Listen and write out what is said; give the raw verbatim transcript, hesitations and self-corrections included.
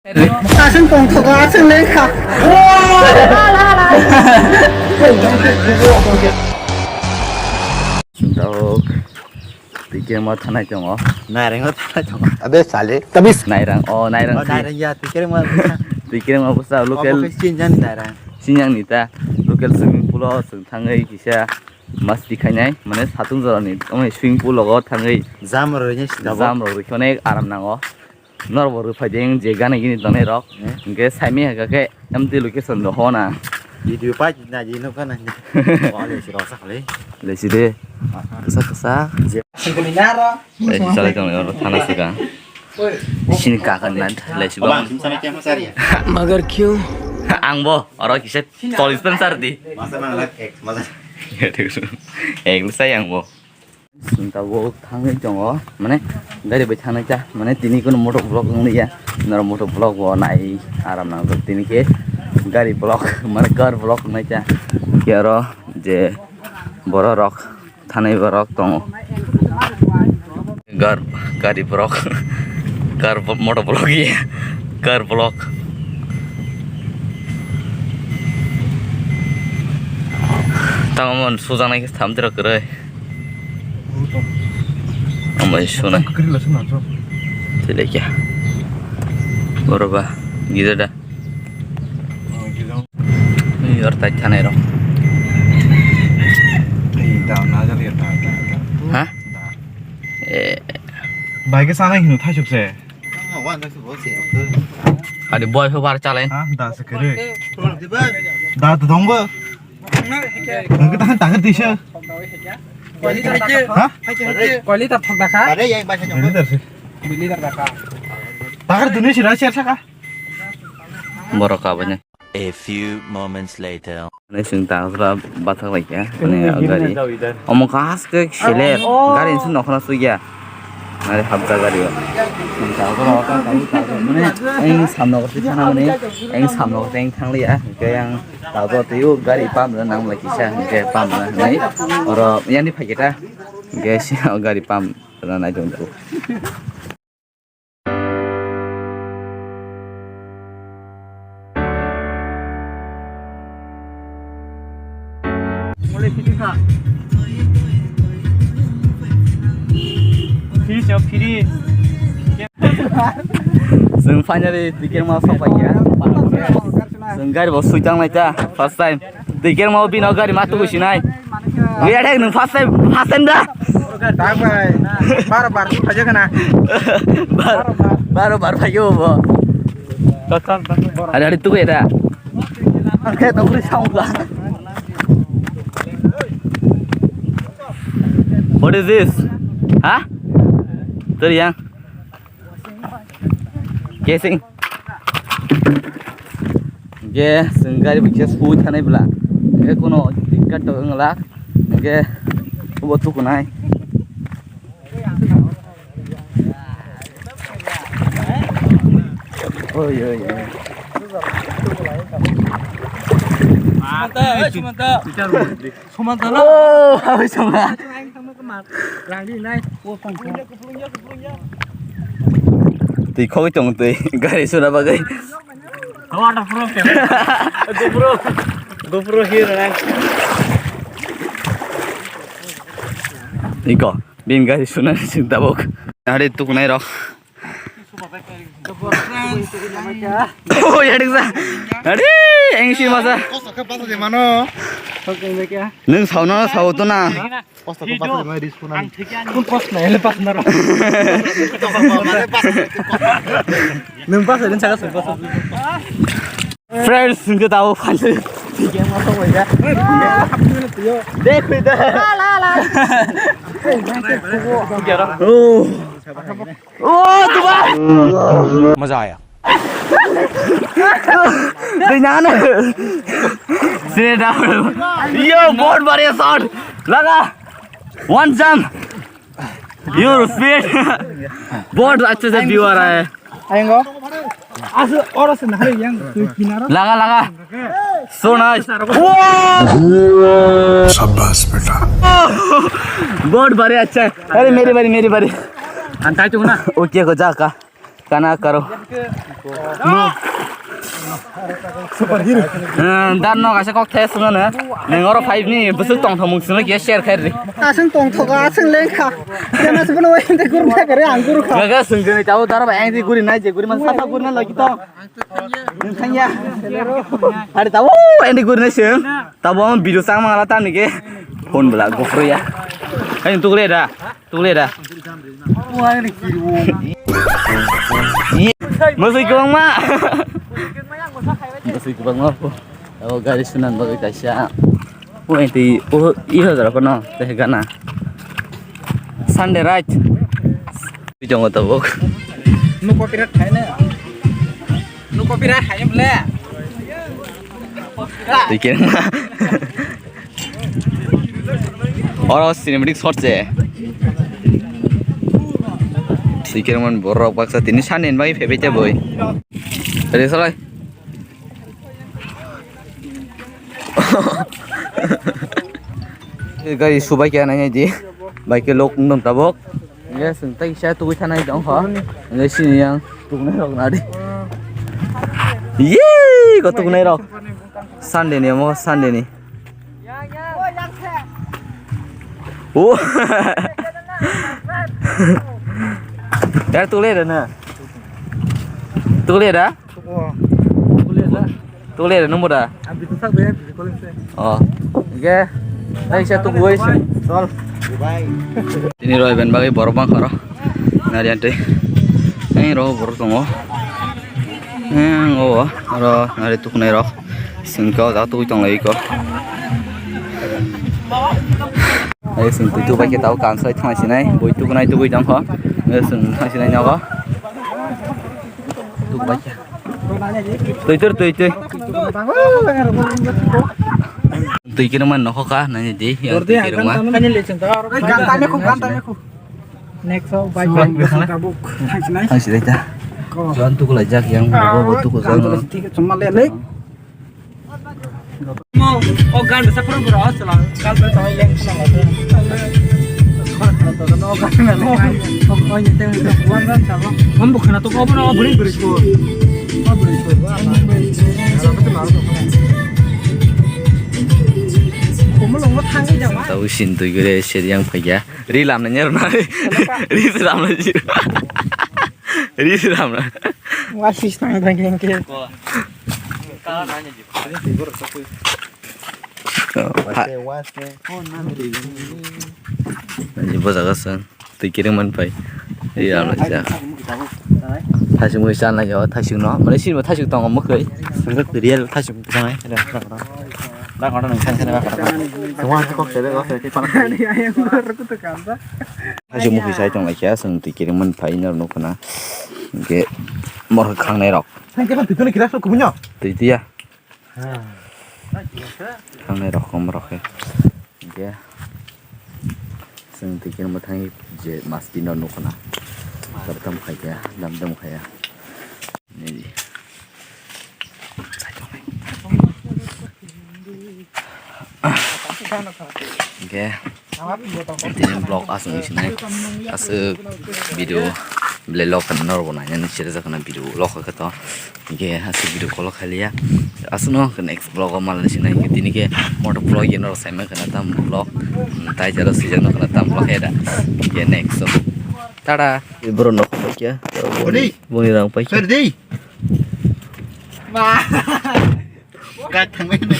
Aswng tongthogo, aswng lengkha. Dok. Twi kerengma thanai tongo. Nairang o thanai tongo. Abe sale. Tabis. Nairang, o, nairang si. Nairang ya, twi kerengma. Twi kerengma bwsa local. Obo khe Sinjang ni nairang. Sinjang ni ta. Local swimming pool o chwng thangwi kisa masti khainai. Mane satung jora ni, omo swimming pool o thangwi. Jam rwinai sida bo. Jam rok rwkhe onek aram nango. Norok bo rwphai de, wng je gana gini tongnai rok. Eh? Hwnkhe saimai hakha khe empty location do hona. Video pai na di no kana. Wale si rasa kali. Lesi de. Kasa kasa. Singkuni naro. Lesi salai tong oro thana sika. Sini kakan nan lesi bang. Magar kyun? Ang bo oro kisa tolis pen sar di. Masa nang lak ek masa. Ek lu sayang bo. Chwng tabuk thangwi tongo, mane gari bai thangnai ta, mane tini kunu motor vlog wngya, norok motor vlog bo nai aram nangjak tini khe gari vlog, mane car vlog wngnai ta, khe aro je borok rok thanai borok tongo, gar gari borok car motor vlog ya, car vlog. Tamo mon sujaknai khe thamtwrok kwrwi. Ambai suna. Kwrwi la suna so. Tile kya. Boroba gida da. Oh, gida. Ni yor tai thanai rok. Ei, da, na jali, da, da, da. Ha? Da. Eh. Bai khe sanai hino thaisuk se. Adi boy phe bar chalai. Ha, da se kere. Da to dong ba. Nang ta ta ti se. Ha? Koli ta thok da kha. Koli ta se. Bili ta da kha. Ta kar duni sira sira saka. Borok ka bani. A few moments later. Ani sing ta sura bathak lai kya. Ani gari. Omo kas ke seler. Gari sing nokhona sugya. Ari hapjak gari o. Mane, ang samno khe thana mani, ang samno khe thang liya. Hingke ang tabuk twiyo gari pump rwna nang lai kisa, hingke pump rwna hinwi oro yani phai khe ta. Hingke gari pump rwna nai tong. Chwng finally ticket ma sokpaiya. Chwng gari bo sui tangnai ta first time. Ticket ma bino gari ma tubu sinai. Wi athai nwng first time, first time da. Tak bai. Baro bar phaijak na. Bar, baro bar phaiyo bo. Ada ada tu ya da. Oke, tongkri sound lah. What is this? Hah? Teri yang. Casing. Hingke chwng gari bai khe sui thanai bwla. Hingke kuno dikkat to wng la. Hingke obo tukunai. Oi, oi, oi. Sumanta, oi, Sumanta. Sumanta, no? Oh, oi, Sumanta. Twi khogwi tongo twi, gari suna bagwi. Waterproof camera. GoPro. GoPro hero na. Iko, bin gari suna sing tabuk. Hari tukunai rok. Oh, ya diksa. Hari, engsi masa. Kosok khe basa de mano. Nung sauna sautuna. Kosok khe basa de mano, risk kuna. Kun kosok na ele pas naro. Nung pas ele saka sung kosok. Friends, sung ke tahu kan. Dekh bhai, dekh. Oh. Oh, Dubai! मजा आया। Yo, बहुत बढ़िया शॉट। लगा। One jump। Your speed। बहुत अच्छे से व्यू आ रहा है। Ayo, asu oro se nahari yang tu kinaro। लगा, लगा। So nice। शाबाश बेटा। बहुत बढ़िया, अच्छा है। अरे, मेरी बारी, मेरी बारी। Antai tu na। OK, ko ja ka। Kana karo. Super hero. Dan no kaisa kok thes ngana. Neng oro five ni busuk tong thomung sino kia share khair ri. Asung tong thoka, asung lengkha. Jana se bono wai te guru ta kare ang guru kha. Gaga sung jani tau daro ba ang di guri nai je guri man sapa guri na lagi tong. Nang ya. Are tau ang di guri nai sung. Tabo ang video sang mangala tan ni ke. Phone bela gopro ya. Kain tukle da. Tukle da. Masih kurang ma. Masih kurang ma. Oh, gari sunan bagwi kaisa. Oh, enti oh, iya, dara kono teh gana. Sunday right. Bijongo tabuk. Nu copyright khai na. Nu copyright khai ble. Twi khe ma. Oro cinematic shot se. Twi khe man borok baksa tini sani bagwi phaibai te boi. Ready, salai. Gari subai khe nai di. Bai khe lok nung tabok. Yes, tei kisa tugui thanai dong ho. Nge sini yang tugnai rok nadi. Ye, ko tugnai rok. Sunday ni mo, Sunday ni. Oh. Yar tugle da na. Tugle da? Tugle da nung boda? Oh. Ge. Nai sa tu gue. Sol. Tini roi ben bagai borok bang kharo. Nari ante. Nai ro borok tongo. Nang o ro nari tuknai rok. Singko da tui tong lai ko. Ai sing tu tu bai ke tau kan sai thang sinai. Boi tu nai tu bai dong ko. Ai sing thang sinai nyago. Tuk bai. Tui tur tui tui. Tui kira man nokho ka nani di yang tui kira man. Next, oh, bye. Thang si dai ta. Jon tu kulai jak yang bo bo tu ku jon. Tau sin tui gure seri yang phaiya. Ri lam na nyer na. Ri lam na ji. Ri lam na. Wasis tang tang keng ke. Bo jaga san twi kiring man pai. Ri lam na ja. Thasing mui san lai jo thasing no. Mane sin bo thasing tong mo khoi. Sangak real thasing tong ai. Dak ora nang san san ba kara. Semua kok sebe kok sebe. Haji muki sai tong laikha, chwng twi kiring man phai nw nukho na. Hinkhe mor khangnai rok. Twi tiya. Khangnai rok kom rok khe. Hinkhe chwng twi kiring mwthangwi je masti nw nukho na. Dam dam khaikha, dam dam khaya. Nini. Oke. Tini vlog aswk wngwi sinai. Aswk video belai log khe norok bo nainani sere jakna video log khe to. Oke, aswk video kolo khaliya. Aswkno next vlog o malai sinai. Tini khe motor vlog ye norok saimang khna tam vlog. Tai jaro sijak no khna tam vlog ya da. Ye next so. Tada. Bro no khe. Boni rang pai. Kak thangmani.